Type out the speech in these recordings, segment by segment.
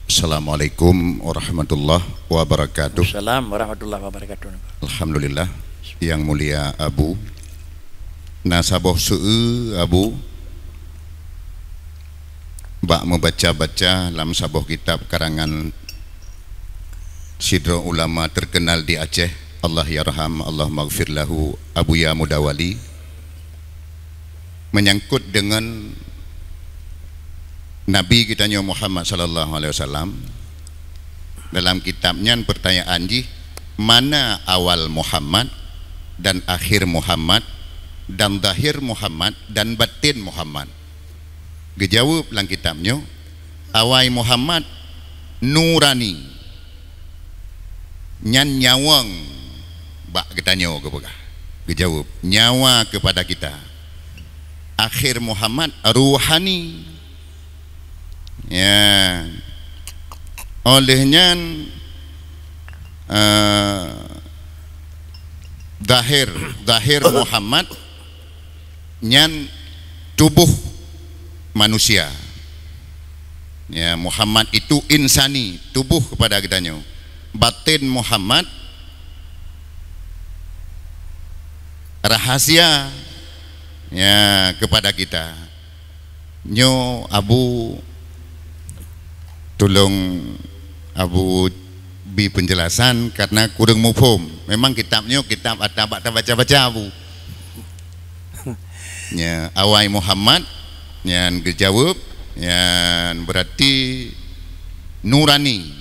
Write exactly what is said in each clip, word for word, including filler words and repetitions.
Assalamualaikum warahmatullahi wabarakatuh. Assalamualaikum warahmatullahi wabarakatuh. Alhamdulillah, Yang Mulia Abu. Na saboh seu-eu, Abu, bak meubaca-baca lam saboh kitab karangan sidroe ulama terkenal di Aceh, Allah yarham, Allahumma ghfir lahu, Abuya Mudawali, menyangkut dengan Nabi geutanyoe Muhammad sallallahu alaihi wasallam. Dalam kitab nyan, pertanyaan jih, mana awal Muhammad dan akhir Muhammad dan zahir Muhammad dan batin Muhammad? Geujaweueb lam kitab nyoe, awai Muhammad nurani, nyan nyawöng bak geutanyoe geupeugah. Geujaweueb, nyawa kepada kita. Akhir Muhammad ruhani. Ya. Oleh nyan, eh, zahir, zahir Muhammad nyan tubuh manusia. Ya, Muhammad itu insani, tubuh kepada geutanyoe. Batin Muhammad rahasia, ya, kepada kita. Nyoe Abu, tulông Abu bi penjelasan karena kureueng muphom. Memang kitab nyoe kitab ata bak tabaca-baca, Abu. Nya, awai Muhammad, nyan geujaweueb, nyan berarti nurani.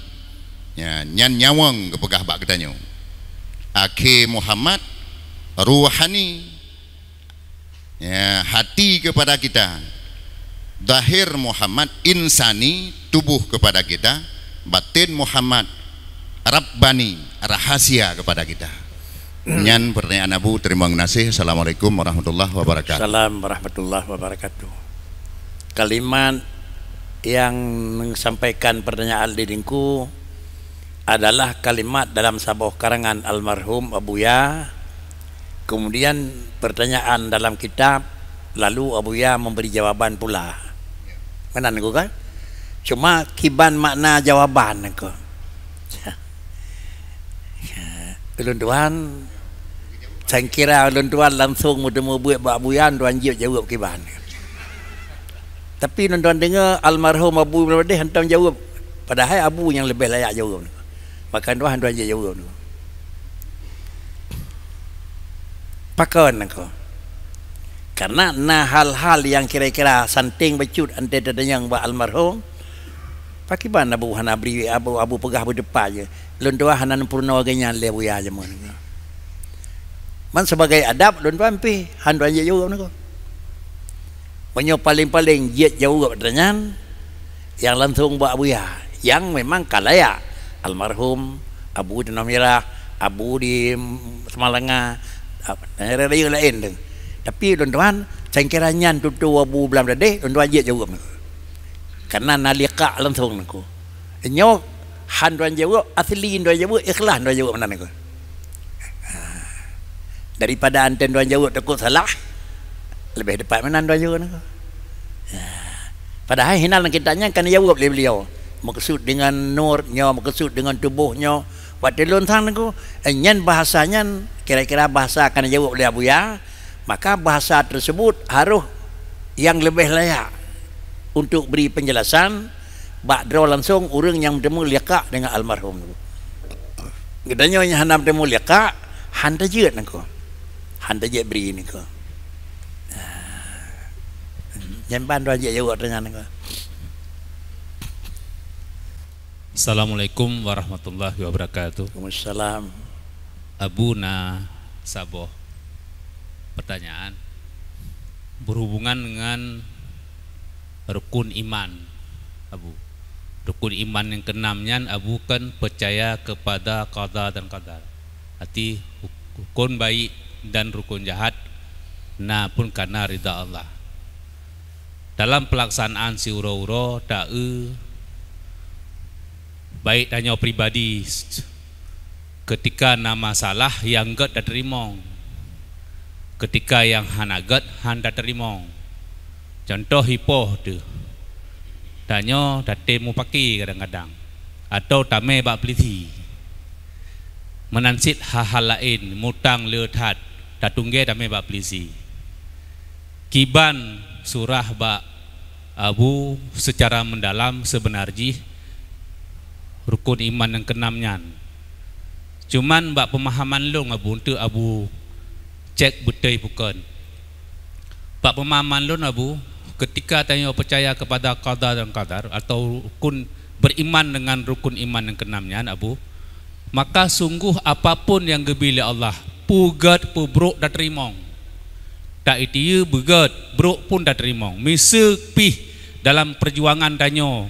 Nya, nyan nyawöng geupeugah bak geutanyoe. Akhé Muhammad ruhani. Ya, hati kepada kita. Zahir Muhammad insani, tubuh kepada kita. Batin Muhammad rabbani, rahasia kepada kita. Nyan pertanyaan Abu, terima kasih. Assalamualaikum warahmatullahi wabarakatuh. Salam warahmatullahi wabarakatuh. Kalimat yang sampaikan pertanyaan di Teungku adalah kalimat dalam saboh karangan almarhum Abuya. Kemudian pertanyaan dalam kitab, lalu Abuya memberi jawaban pula. Meunan Teungku kan? Cuma kiban makna jawaban Teungku. Ulôn tuan, sangkira ulôn tuan langsung meuteumeubeuet bak Abuya, tuan jeuet jaweueb kiban. Tapi ulôn tuan deungoe almarhum Abu Imam Badeh hantom jaweueb, padahai Abu nyang leubeh layak jaweueb. Maka tuan hantom jeuet jaweueb. Pakon Teungku? Karena na hal-hal nyang kira-kira santing bacut antara tatanyong bak almarhum. Pakriban Abu hana bri, Abu, Abu peugah beudepa je. Lôn tuan hana neupeurunoe lagèe nyan lé Abuya jameun. Man sebagai adab lôn tuan pih han tuan jeuet jaweueb Teungku. Meunyoe paleng-paleng jeuet jaweueb ata nyan, nyang langsung bak Abuya, nyang memang ka layak. Almarhum Abu di Tanoh Mirah, Abu di Samalanga, dan raya-raya laén tu. Tapi lôn tuan, sangkira nyan tutoe Abu Imam Badeh, lôn tuan jeuet jaweueb. Karena na liqa langsung Teungku. Nyoe han tuan jaweueb, asli tuan jaweueb, ikhlas tuan jaweueb meunan Teungku. Ha. Daripada anten tuan jaweueb takot salah, leubeh tepat meunan tuan jaweueb Teungku. Ha. Padahai hinan lam kitab nyan ka neujaweueb lé beliau. Meukeusud deungon nur nyoe, meukeusud deungon tuboh nyoe. Watèe lôn sang Teungku, eh, nyan bahasa nyan kira-kira bahasa ka neujaweueb lé Abuya, maka bahasa tersebut harôh nyang leubeh layak untuk bri penjelasan bak droe langsung ureueng nyang meuteumé liqa deungon almarhum Teungku. Geutanyoe nyang hana meuteumé liqa, han tajeuet Teungku. Han tajeuet bri Teungku. Nah. Nyan ban droe jeuet jaweueb ata nyan Teungku. Assalamualaikum warahmatullahi wabarakatuh. Waalaikumsalam. Abu na saboh pertanyaan berhubungan dengan rukun iman, Abu. Rukun iman nyang keenam nyan, Abu, kan percaya kepada qada dan qadar. Arti rukun baik dan rukun jahat na pun karena ridha Allah. Dalam pelaksanaan siuroe-uroe taeu, baik tanyoe pribadi, ketika na masalah nyang gèt tateurimong, ketika nyang hana gèt han tateurimong. Contoh ipoh teuh, tanyoe tatem mupaki kadang-kadang. atau tamè bak peulisi. Meunan cit hal-hal laén, mutang le that, tatunggé tamè bak peulisi. Kiban surah bak Abu seucara meudalam seubeuna jih rukun iman nyang keunam nyan. Cuman bak peumahaman lôn, Abu, eunteuk Abu cek beutôi peue kon. Bak peumahaman lôn, Abu, keutika tanyoe peucaya keupada qada dan qadar atau rukun, beriman dengan rukun iman nyang keunam nyan, Abu, maka sunggoh apapun nyang geubri lé Allah, peue gét peue brok tateurimong. Ta-i tiyeu beugét, brok pun tateurimong. Miseue pih dalam peujuangan tanyoe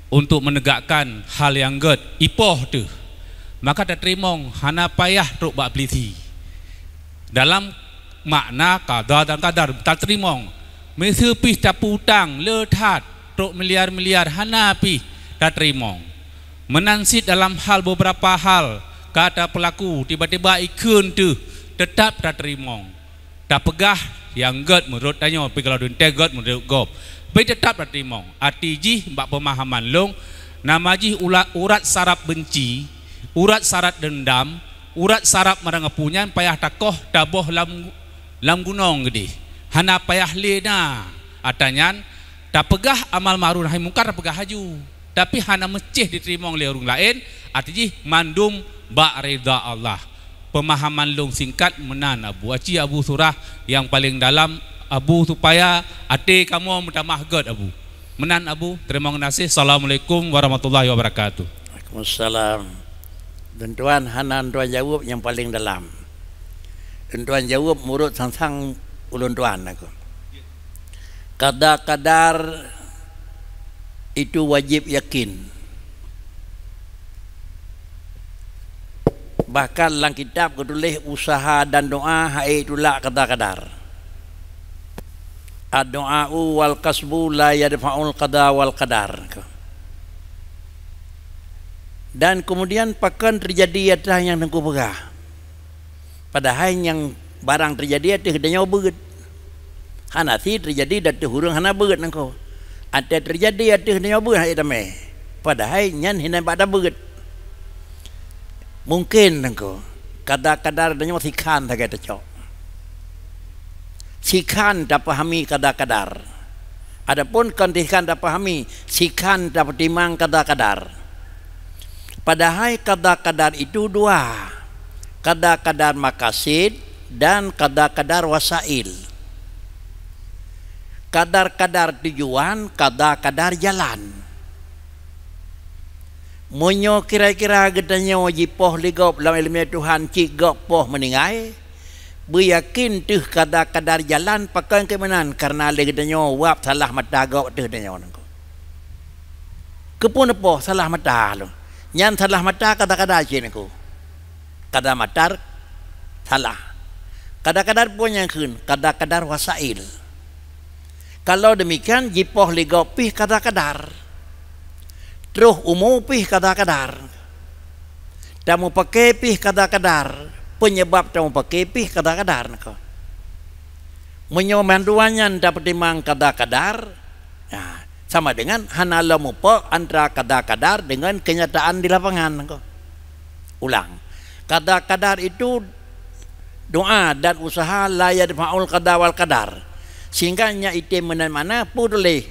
untuk meunegakkan hal nyang gét, ipoh teuh, maka tateurimong, hana payah trok bak peulisi. Dalam makna qada dan qadar, tateurimong. Miseue pih tapeutang le that, trok miliar-miliar, hana pih tateurimong. Meunan cit dalam hal beberapa hal ka tapeulaku, tiba-tiba ikheun teuh, teutap tateurimong. Tapeugah nyang gét meunurot tanyoe, pih kalau deuntée gét meunurot gob, pih teutap tateurimong. Arti jih bak peumahaman lôn, nama jih ula-, urat saraf beunci, urat saraf deundam, urat saraf meurangkapeue nyan payah takoh taboh lam, lam gunong geudeh. Hana payah lé na. Ata nyan, tapeugah amal ma'ruf nahi mungkar, tapeugah laju. Tapi hana meucéh jiteurimong lé ureuëng laén, arti jih mandum bak ridha Allah. Peumahaman lôn singkat meunan, Abu. Aci Abu surah nyang paleng dalam, Abu, supaya até kamoe meutamah gét, Abu. Meunan, Abu. Teurimong gaséh. Assalamualaikum warahmatullahi wabarakatuh. Waalaikumsalam. Lôn tuan hana lôn tuan jaweueb nyang paleng dalam. Lôn tuan jaweueb meunurot sang-sang ulôn tuan aku. Qada qadar itu wajéb yakin. Bahkan lam kitab geutuléh, usaha dan doa hana itulak qada qadar. Ad-du'a'u wal kasbu la yadfa'ul qada wal qadar. Dan kemudian pakon teujadi atra nyang Teungku peugah. Padahai nyang barang teujadi ateueh geutanyoe beuet. Hana si teujadi ateueh ureuëng hana beuet nangko. Até teujadi ateueh geutanyoe beuet hana itamé. Padahai nyan hina bak tabeuet. Mungken nangko, qada qadar geutanyoe sikhan sagai tacok. Sikhan tapahami qada qadar. Adapun kon sikhan tapahami, sikhan tapeutimang qada qadar. Padahai qada qadar itu dua, qada qadar makasid dan qada qadar wasail. Qada qadar tujuan, qada qadar jalan. Meunyoe kira-kira geutanyoe jipoh lé gob lam iéleumé Tuhan cit gob poh meuninggai, beuyakin teuh qada qadar jalan pakon keu meunan, kareuna lé geutanyoe wab salah mata gob teuh tanyoe nangko. Keupeue neupoh salah mata lom? Nyan salah mata qada qadar cit nangko. Qada mata salah. Qada qadar peue nyang kheun? Qada qadar wasail. Kalau demikian, jipoh lé gob pih qada qadar. Troh umu pih qada qadar. Tamupake pih qada qadar. Penyebab tamupake pih qada qadar nangko. Meunyoe mandua nyan tapeutimang qada qadar, nah, sama dengan hana lom muphom antara qada qadar dengan kenyataan di lapangan nangko. Ulang, qada qadar itu doa dan usaha la yadfa'ul qada wal qadar. Sehingga nyan item meunan makna peue tuléh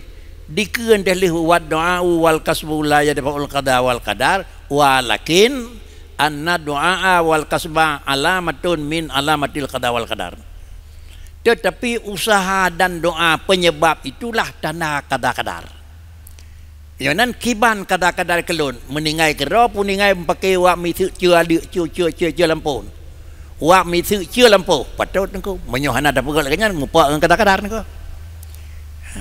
dikeue teuh lheueh, wad du'a'u wal kasbu la yadfa'ul qada wal qadar, walakin anna du'a'a wal kasba alamatun min alamatil qada wal qadar. Tetapi usaha dan doa penyebab itulah tanda qada qadar. Nyoe nan kiban qada qadar keu lôn, meuninggai keudroe pun ninggai meupaké wab miseuk ceue aleuk, ceue, ceue, ceue, ceue lampôh. Wab miseuk ceue lampôh, patot nangko. Meunyoe hana tapeugah lagée nyan, muphom ngon qada qadar nangko. Ha.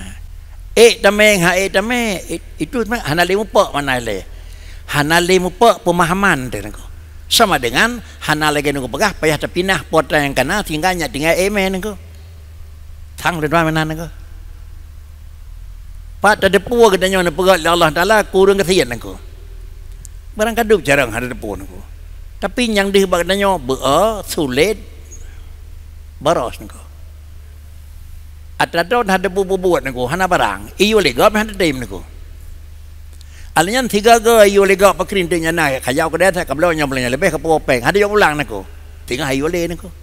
Ék tamé, ha ék tamé, it-, itu hana lé muphom makna lé. Hana lé muphom peumahaman teuh nangko. Sama dengan hana lagée nangko peugah payah tapinah po nyang kana sehingga nyak tinggai ék mé nangko. Sang lé dua meunan nangko. Pat tateupeue geutanyoe neupeugét lé Allah Taala keu ureuëng gasien nangko. Barang ka dub carông hana tateupeue nangko. Tapi nyang deuh bak geutanyoe beu-e, sulet, baros nangko. Atra droe hana tateupeue buet nangko, hana barang. Iyue lé gob hana tatem nangko. Alnyan sigaga yue lé gob pakri teuk nyan na, kajak keudè that kabloe nyan buleuen nyan leubeh ka peuruwah péng. Hana jok pulang nangku. Singoh yue lé nangku.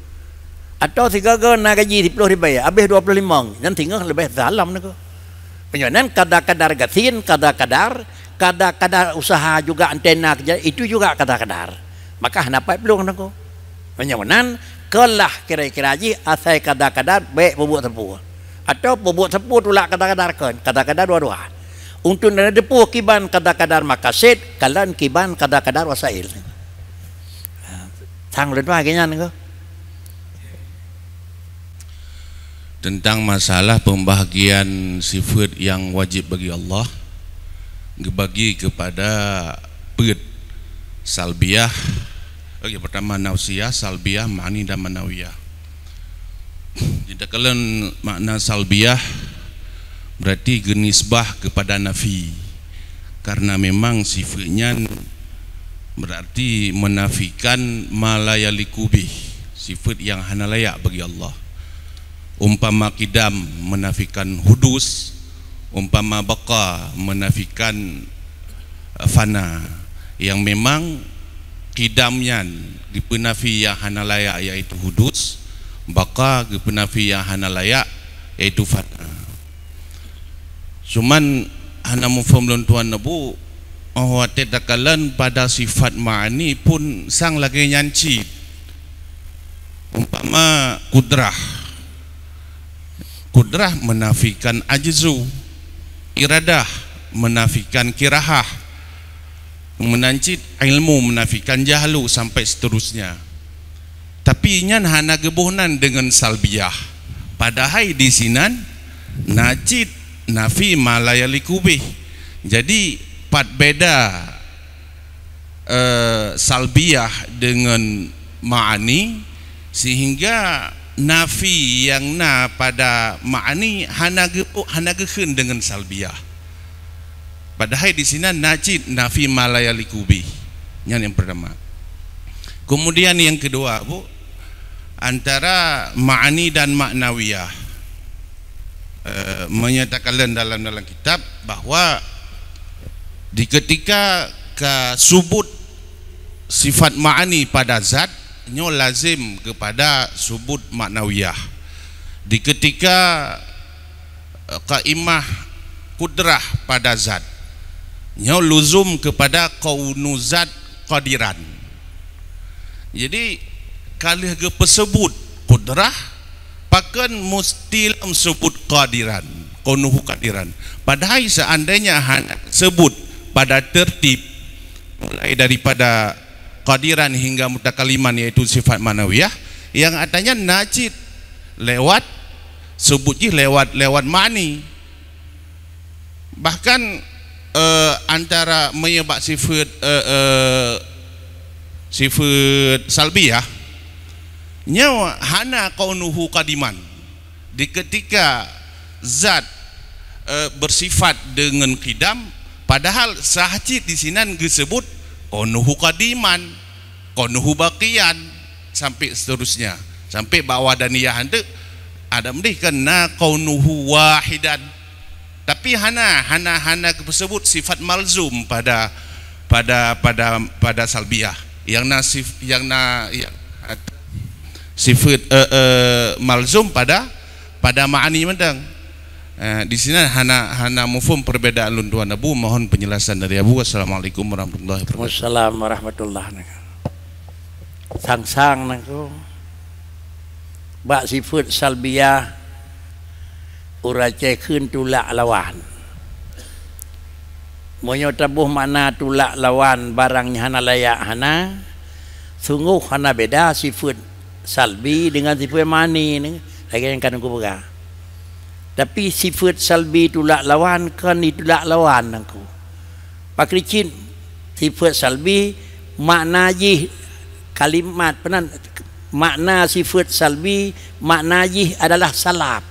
Atau sigaga na gaji siplôh ribèe, habéh dua ploh limong, nyan singoh leubeh salam nangku. Meunyoe nyan kadar-kadar gasien, kadar-kadar, kadar-kadar usaha juga antena keujah, itu juga kadar-kadar. Maka hana paih plueng nangku. Meunyoe meunan, keulah kira-kira jih asai kadar-kadar bèk peubuet sapeue. Atau peubuet sapeue tulak kadar-kadar kon, kadar-kadar dua-dua. Untuk na teupeue kiban kadar-kadar makased, kalon kiban kadar-kadar wasail. Ha, sang lôn tuan lagèe nyan ko. Tentang masalah pembahagian sifat yang wajib bagi Allah, geubagi kepada peuet, salbiyah, okey, pertama nafsiyah, salbiyah, ma'ani dan ma'nawiyah. Jadi, kalau makna salbiyah, berarti geunisbah kepada nafi. Karena memang sifat nyan berarti menafikan ma la yaliqu bih, sifat yang hana layak bagi Allah. Umpama qidam menafikan hudus, umpama baqa menafikan, eh, fana. Yang memang qidam nyan geupeunafi yang hana layak, yaitu hudus, baqa geupeunafi yang hana layak, yaitu fana. Cuman hana muphom lôn tuan neubuk, oh watèe takalon pada sifat ma'ani pun sang lagèe nyan cit. Umpama kudrah. Kudrah menafikan ajzu. Iradah menafikan kirahah. Meunan cit ilmu menafikan jahlu sampai seterusnya. Tapi nyan hana geuboh nan deungon salbiyah. Padahai di sinan na cit nafi ma la yaliqu bih. Jadi, pat beda, eh, salbiyah deungon ma'ani, sehingga nafi yang na pada ma'ani hana geu-, hana geukheun deungon salbiyah. Padahai di sinan na cit nafi ma la yaliqu bih. Nyan yang pertama. Kemudian yang kedua, Bu, antara ma'ani dan ma'nawiyah. Eh, meunyoe takalon dalam, dalam kitab bahwa di ketika ka subut sifat ma'ani pada zat, nyoe lazim kepada subut ma'nawiyah. Di ketika, eh, qaimah kudrah pada zat, nyoe luzum kepada kaunu zat qadiran. Jadi, ka lheueh geupeuseubut kudrah, pakon musti lom seubut qadiran, kaunuhu qadiran. Padahai seandainya hana seubut pada tertib, mulai daripada qadiran hingga mutakalliman, yaitu sifat ma'nawiyah, yang artinya na cit lewat, seubut jih lewat, lewat ma'ani. Bahkan, eh, antara meunyoe bak sifat, eh, eh, sifat salbiyah, nyoe hana kaunuhu qadiman. Di ketika zat, eh, bersifat dengan qidam, padahal sah cit di sinan geuseubut kaunuhu qadiman, kaunuhu baqiyan, sampai seterusnya. Sampai bak wahdaniyah tu, ada mendih kan na kaunuhu wahidan. Tapi hana, hana, hana geupeusebut sifat malzum pada, pada, pada, pada salbiyah. Yang na sif-, yang na, yang, sifat, eh, eh, malzum pada, pada ma'ani mantong. Eh, di sini hana, hana muphom perbedaan lôn tuan Abu, mohon penjelasan dari Abu. Assalamualaikum warahmatullahi wabarakatuh. Waalaikumsalam warahmatullahi wabarakatuh. Sang-sang nangku. Bak sifat salbiyah, ureueng Aceh kheun tulak lawan. Meunyoe taboh makna tulak lawan barang nyang hana layak, hana, sunggoh hana beda sifat salbi dengan sifat ma'ani ni, lagèe nyang ka Teungku peugah. Tapi sifat salbi tulak lawan kon ditulak lawan nangku. Pakri cit sifat salbi, makna jih kalimat penan, makna sifat salbi, makna jih adalah salab.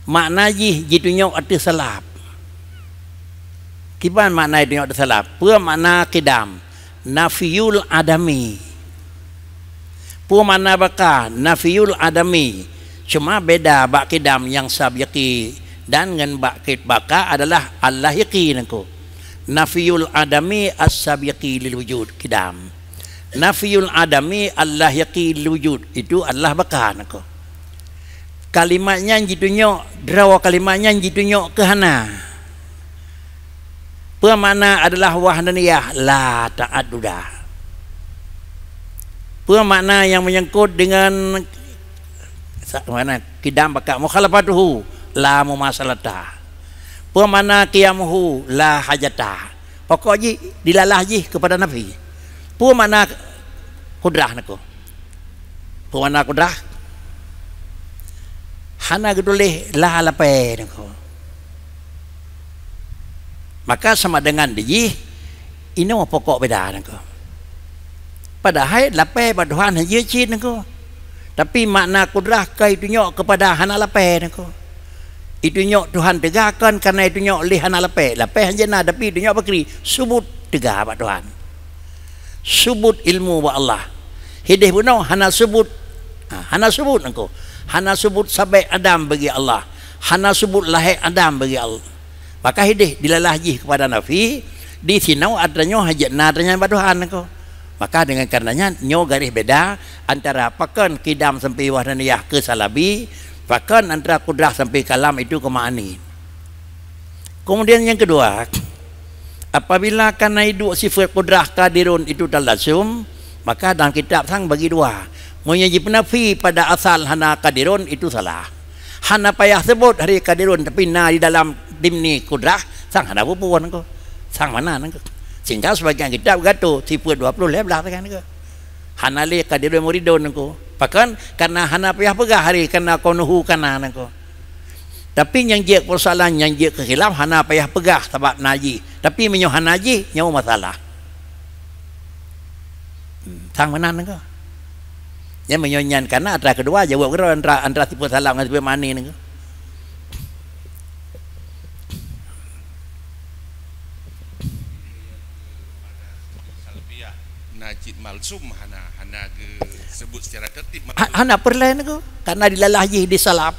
Makna jih jitunyok ateueh salab. Kiban makna jitunyok ateueh salab? Peue makna qidam? Nafiyul adami. Peue makna baqa? Nafiyul adami. Cuma beda bak qidam nyang sabiqi dan ngon bak qid-, baqa adalah al-lahiqi nangku. Nafiyul adami as-sabiqi lil wujud, kidam. Nafiyul adami al-lahiqi lil wujud, itu adalah baka nako. Kalimat nyan jitunyok, droe kalimat nyan jitunyok keu hana. Peue makna adalah wahdaniyah la ta'adduda? Peue makna nyang menyangkut dengan sa-, mana, kidam baka mukhalafatuhu la mumasalata? Peue makna qiyamuhu la hajata? Pokok jih dilalah jih keupada nafi. Peue makna kudrah nako? Peue makna kudrah? Hana geutuléh la lapée nako. Maka sama dengan dijih inoe pokok beda nako. Padahai lapée bak Tuhan hana jeuet cit nako. Tapi makna kudrah ka itunyok keupada hana lapée nako. Itunyok Tuhan teuga kon karena itunyok lé hana lapée. Lapée hana na, tapi itunyok pakri subut teuga bak Tuhan. Subut ilmu bak Allah. Hideh bunoe hana subut. Ha, hana subut nako. Hana subut sabek Adam bagi Allah. Hana subut lahé Adam bagi Allah. Maka hideh dilalah jih keupada nafi, di sinoe atra nyoe hana jeuet na atra nyan bak Tuhan nako. Maka dengan karena nyan, nyoe garéh beda antara pakon kidam sampai wahdaniyah keu Salabi, pakon antara kudrah sampai kalam itu keu ma'ani. Kemudian yang kedua, apabila kana iduek sifat kudrah qadirun itu talazum, maka dalam kitab sang bagi dua. Meunyoe jipeunafi pada asal hana qadirun, itu salah. Hana payah sebut hari qadirun, tapi na di dalam dimni kudrah, sang hana peue-peue nako. Sang mana nako? Sehingga sebagian kitab gato sifat dua puluh lhèe blah tekan nako. Hana lé qadirun muridun nako. Pakon? Karena hana payah peugah hari karena kaunuhu kana nako. Tapi nyang jeuet persoalan nyang jeuet keu khilaf hana payah peugah sabab na jih. Tapi meunyoe hana jih, nyoe masalah. Hmm, sang meunan niko. Nyan meunyoe nyan kana atra keudua jaweueb keudroe antara, antara sifeuet salam ngon sifeuet ma'ani niko. Salbiyah, na cit malzum hana, hana geusebut secara tertib. Ha, hana peureulèe niko, karena dilalah jih di salab.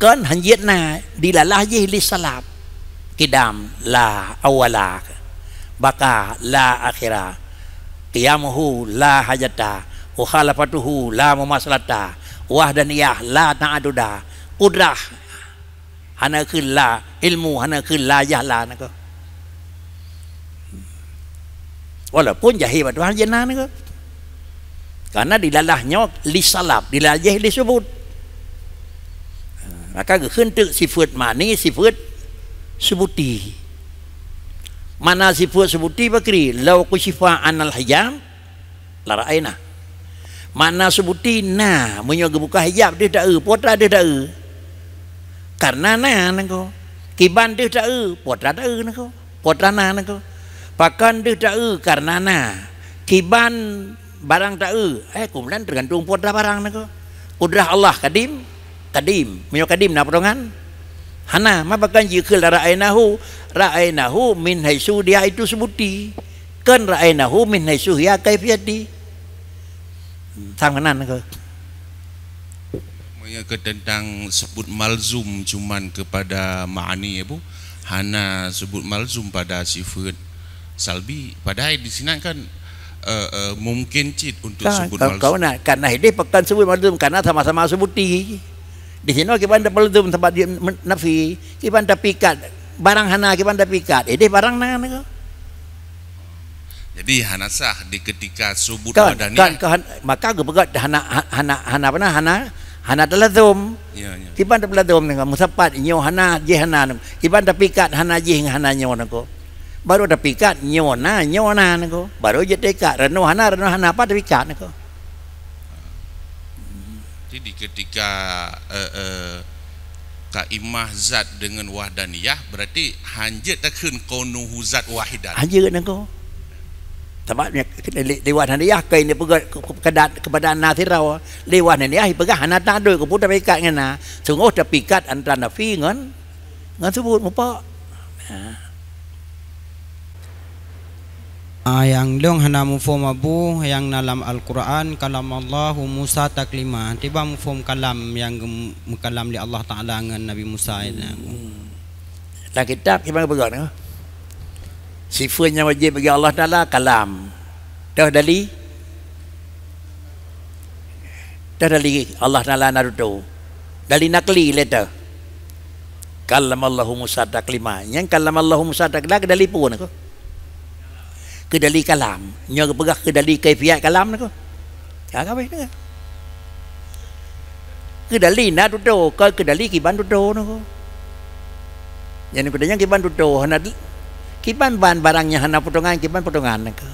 Kon hanjeuet na, dilalah jih di salab. Kidam la awwala, baka la akhira, qiyamuhu la hajata, mukhalafatuhu la mumasalata, wahdaniyah la ta'aduda, kudrah hana kheun la, ilmu hana kheun la jahla niko. Walaupun jahé bak Tuhan jeuet na niko. Karena dilalah nyoe li salab, dilalah jih li subut. Maka geukheun teuk sifeuet ma'ani, sifeuet subuti. Makna sifeuet subuti pakri, lau kusyifa anal hijab, la ra'aina. Makna subuti na, meunyoe geubuka hijab deuh taeu, peue atra deuh taeu. Karena na niko. Kiban deuh taeu, peue atra taeu niko. Peue atra na niko. Pakon deuh taeu karena na. Kiban barang taeu, eh, keumudian teugantung peue atra barang niko. Kudrah Allah kadim, kadim. Meunyoe kadim na potongan? Hana, ma pakon jikheun la ra'ainahu, ra'ainahu min haitsu dia itu subuti. Kon ra'ainahu min haitsu hiya kaifiyati. Sang meunan niko. Meunyoe keu teuntang sebut malzum cuman keupada ma'ani, ya, Bu, hana sebut malzum pada sifeuet salbi. Padahai di sinan kan, eh, eh, mungkin cit untuk kan, sebut kau, malzum. Kau nak, karena hideh pakon sebut malzum, karena sama-sama subuti. Di sinoe kiban tapeulzum sabab dia men-, nafi, kiban tapikat, barang hana kiban tapikat. Hideh barang na niko. Jadi hana sah di ketika subut kan, wahdaniah. Kan, kan, maka geupeugah hana, hana, hana apa na, hana, hana talazum. Ya, ya. Kiban talazum dengan musapat nyoe hana, jih hana. Kiban tapikat hana jih hana nyoe niko. Baru tapikat nyoe na, nyoe na niko. Baru jeuet taikat, reunoh hana, reunoh hana, apa tapikat niko. Jadi ketika, eh, eh, kaimah zat dengan wahdaniyah, berarti hanjeuet takheun kaunuhu zat wahidan. Hanjeuet niko. Sabab lé, lé wahdaniyah keu ini peugah kepada, kepada na sidroe. Lé wahdaniyah peugah hana ta'adud, keu peue tapikat ngon na. Sunggoh tapikat antara nafi ngon, ngon subut, mupok. Ha. Ah, nyang lôn hana muphom Abu, nyang na lam Al-Quran, kalam Allahu Musa taklima. Tiba muphom kalam nyang geu-, meukalam lé Allah Taala ngon Nabi Musa. Hmm. Lam kitab kiban geupeugah nyoe. Sifeut nyang wajéb bagi Allah Taala kalam. Toh dali? Toh dali Allah Taala na tutoe? Dali nakli lé toh. Kallamallahu Musa taklima. Nyang kallamallahu Musa taklima keu dali peue nyoe? Keu dali kalam. Nyoe geupeugah keu dali kaifiat kalam nyoe. Ha, ka habéh nyoe. Keu dali na tutoe, kon keu dali kiban tutoe nyoe. Nyan keu dali kiban tutoe, hana di-, kiban ban barang nyang hana potongan, kiban potongan nyoe.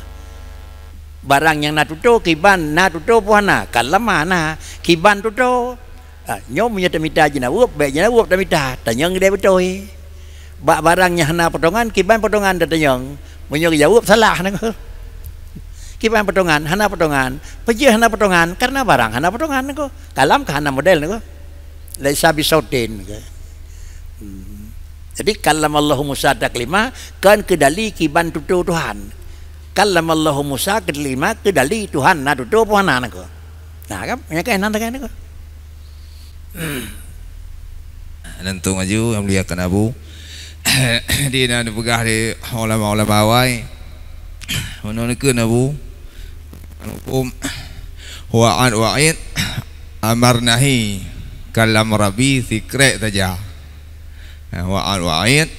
Barang nyang na tutoe, kiban na tutoe peue hana, kallama na, kiban tutoe. Ah, nyoe meunyoe tamita jinaweueb, bék jinaweueb tamita, tanyong idéh beutôi. Bak barang nyang hana potongan, kiban potongan tatanyong. Meunyoe geujaweueb salah nangko. Kiban potongan, hana potongan. Peue jeuet hana potongan, karena barang hana potongan nangko. Kalam ka hana model nangko. Laisa bisautin nangko. Hmm. Jadi kallamallahu Musa taklima, kon keu dali kiban tutoe Tuhan. Kallamallahu Musa taklima keu dali Tuhan na tutoe peue hana nangko. Nah, kan? Meunyoe ka inan tagai nangko. Lantong aju, nyang mulia kan Abu. Di na neupeugah di ulama-ulama awai. Meunoe neukheun Abu. Hukum wa'ad wa'id, amar nahi, kalam Rabbi sikrek saja. Nah, wa'ad wa'id,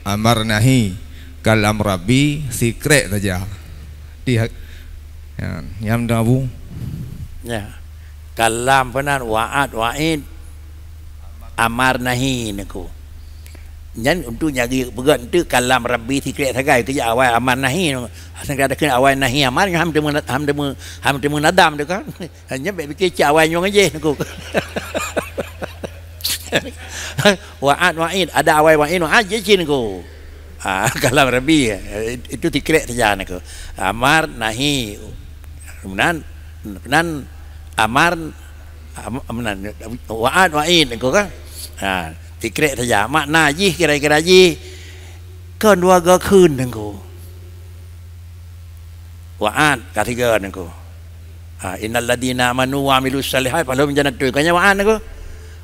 amar nahi, kalam Rabbi sikrek saja. Di ha-, ya, nyam dah Abu. Ya. Kalam peunan wa'ad wa'id, amar nahi nangko. Nyan untuk nyang geupeugah enteuk kalam Rabbi sikrek sagai, keu awai amar nahi. Asai ka takheun awai nahi amar, nyan ham teumeu, ham teumeu, ham teumeu nadam teuh kan. Hanya bék pike cit awai nyoe ngon jih nangko. Wa'ad wa'id, ada awai wa'id, wa'ad jih cit nangko. Ah, kalam Rabbi, eh, itu sikrek saja nangko. Amar nahi. Meunan, meunan amar, am-, meunan, wa'ad wa'id nangko kan. Ha, sikrek saja. Makna jih kira-kira jih kon dua go kheun nangko. Wa'ad ka tiga nangko. Ha, innal ladzina amanu wa amilus shalihat falahum jannatun. Kan nyan wa'ad nangko.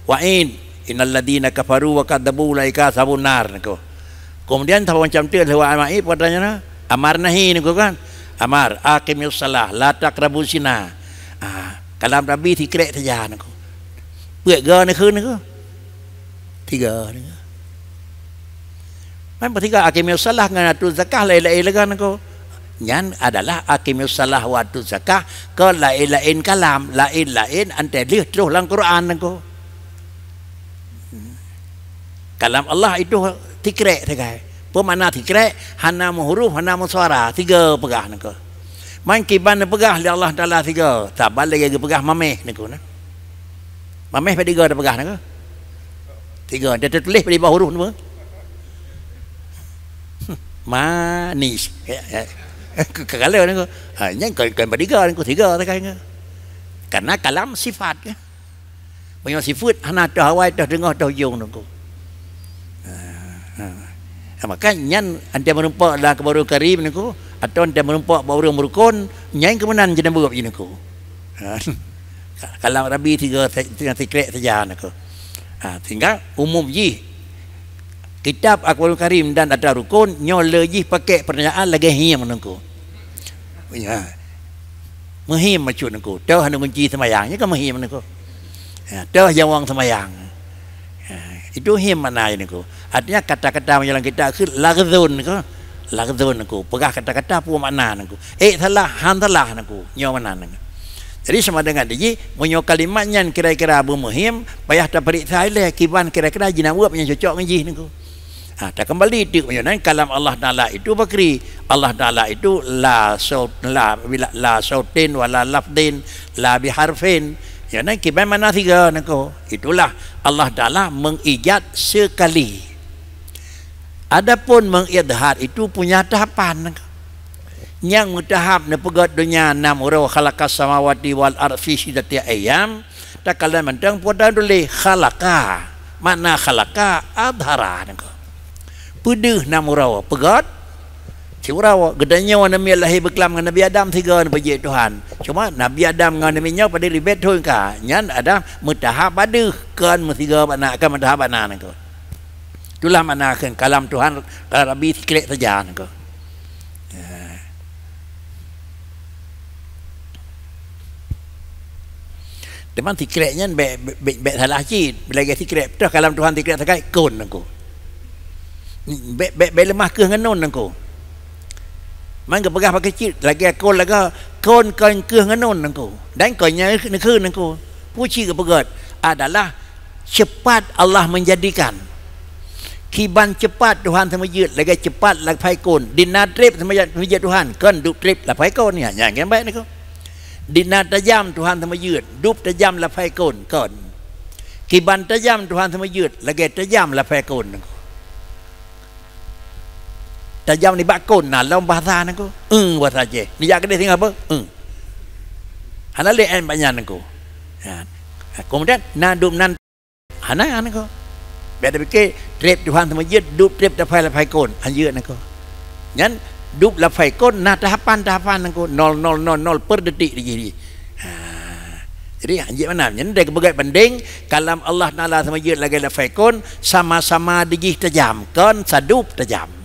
Wa'id, innal ladzina kafaru wa kadzabu ulaika ashabun nar nangko. Kemudian saboh macam teuk lheueh wa'ad wa'id, pada nyan amar nahi nangko kan. Amar, aqimus shalah, la taqrabuz zina. Ha, kalam Rabbi sikrek saja nangko. Peuet go neukheun nangko. Tiga nangko. Man peusiga aqimus shalah ngon atuz zakah laén-laén lagée nangko. Nyan adalah aqimus shalah wa atuz zakah kon laén-laén kalam, laén-laén antée lheueh troh lam Quran nangko. Kalam Allah itu sikrek sagai. Peue makna sikrek? Hana meuhuruf, hana meusuara, tiga peugah nangko. Man kiban neupeugah lé Allah Taala tiga, saban lagée geupeugah mameh nangko na. Mameh pat tiga teupeugah nangko? Tiga, dia tertulis di bawah huruf nangko. Manis. Ya, ya. Ke-, kegala nangko. Ha, nyan kon, kon pat tiga nangko, tiga sagai nangko. Karena kalam sifat kan. Meunyoe sifeuet hana toh awai, toh teungoh, toh ujong nangko. Ha, ha. Maka nyan antée meureumpok lam Al-Quranul Karim nangko, atawa antée meureumpok bak ureuëng meurukon, nyan keuh meunan jeuet neubeuet jih nangko. Ha. Kalam Rabbi tiga se-, tiga sikrek saja nangko. Ha, sehingga umum jih kitab Al-Quranul Karim dan atra rukon nyoe le jih pakai peurnyataan lagée hiem nangko. Ya. Meuhiem maksud nangko. Toh hana gunci seumayang, nyan kan meuhiem nangko. Ya, toh nyawöng seumayang. Ya, itu hiem makna nangko. Artinya kata-kata meunyoe lam kitab kheun lagzon nangko. Lagzon nangko. Peugah kata-kata peue makna nangko. Eh, salah, han salah nangko. Nyoe makna nangko. Jadi sama dengan jih, meunyoe kalimat nyan kira-kira beumeuhiem, payah tapeuriksa ilée kiban kira-kira jinaweueb nyang cocok ngon jih nangko. Ha, takeumbali teuk meunyoe nan kalam Allah Taala itu bakri. Allah Taala itu la saut, la, bila, la sautin wala lafdin, la biharfin. Nyoe nan kiban makna tiga nangko. Itulah Allah Taala mengijat sekali. Adapun mengidhar itu punya tahapan nangko. Nyang meutahap neupeugét donya nam uroe, khalaqas samawati wal ardh fi sittati ayyam, takalon mantong peue tuléh khalaqa. Makna khalaqa adhara nangko. Peudeuh nam uroe, peugét siuroe. Geutanyoe namiet lahé beuklam ngon Nabi Adam sigoe neupeujiek Tuhan. Cuma Nabi Adam ngon namiet nyoe padub ribèe thôn ka. Nyan adak meutahap padeuh, kon meusigoe bak na, kon meutahap bak na nangko. Itulah makna kheun kalam Tuhan, kalam Rabbi sikrek saja nangko. Teuma sikrek nyan bèk, bèk, bèk salah cit. Lagèe sikrek, toh kalam Tuhan sikrek sagai kon nangku. Bèk, bèk, bèk leumah keuh ngon nun nangku. Man geupeugah bak keuh cit lagèe kon lagèe kon, kon keuh ngon nun nangku. Dan kon nyan neukheun nangku. Peue cit geupeugah adalah cepat Allah menjadikan. Kiban cepat Tuhan seumeujeuet lagèe cepat lafai kon. Di na trép seumeujeuet Tuhan, kon dub trép lafai kon. Ya, nyan kan baik niko. Di na tajam Tuhan seumeujeuet, dub tajam lafai kon, kon. Kiban tajam Tuhan seumeujeuet lagèe tajam lafai kon. Tajam nibak kon na lom bahasa niko. Eng bahasa Aceh. Nijak keudeh singoh apa? Eng. Hana lé en banyan niko. Ya. Kemudian na dub nan Hana niko. Bèk tapike trép Tuhan seumeujeuet, dub trép lafai-lafai kon, hanjeuet niko. Nyan dub lafai kon na tahapan-tahapan niko, nol, nol, nol, nol per detik jih. Ha. Jadi hanjeuet meunan. Nyan dari geupeugah bandeng kalam Allah Taala seumeujeuet lagèe lafai kon sama-sama dijih tajam, kon sadub tajam.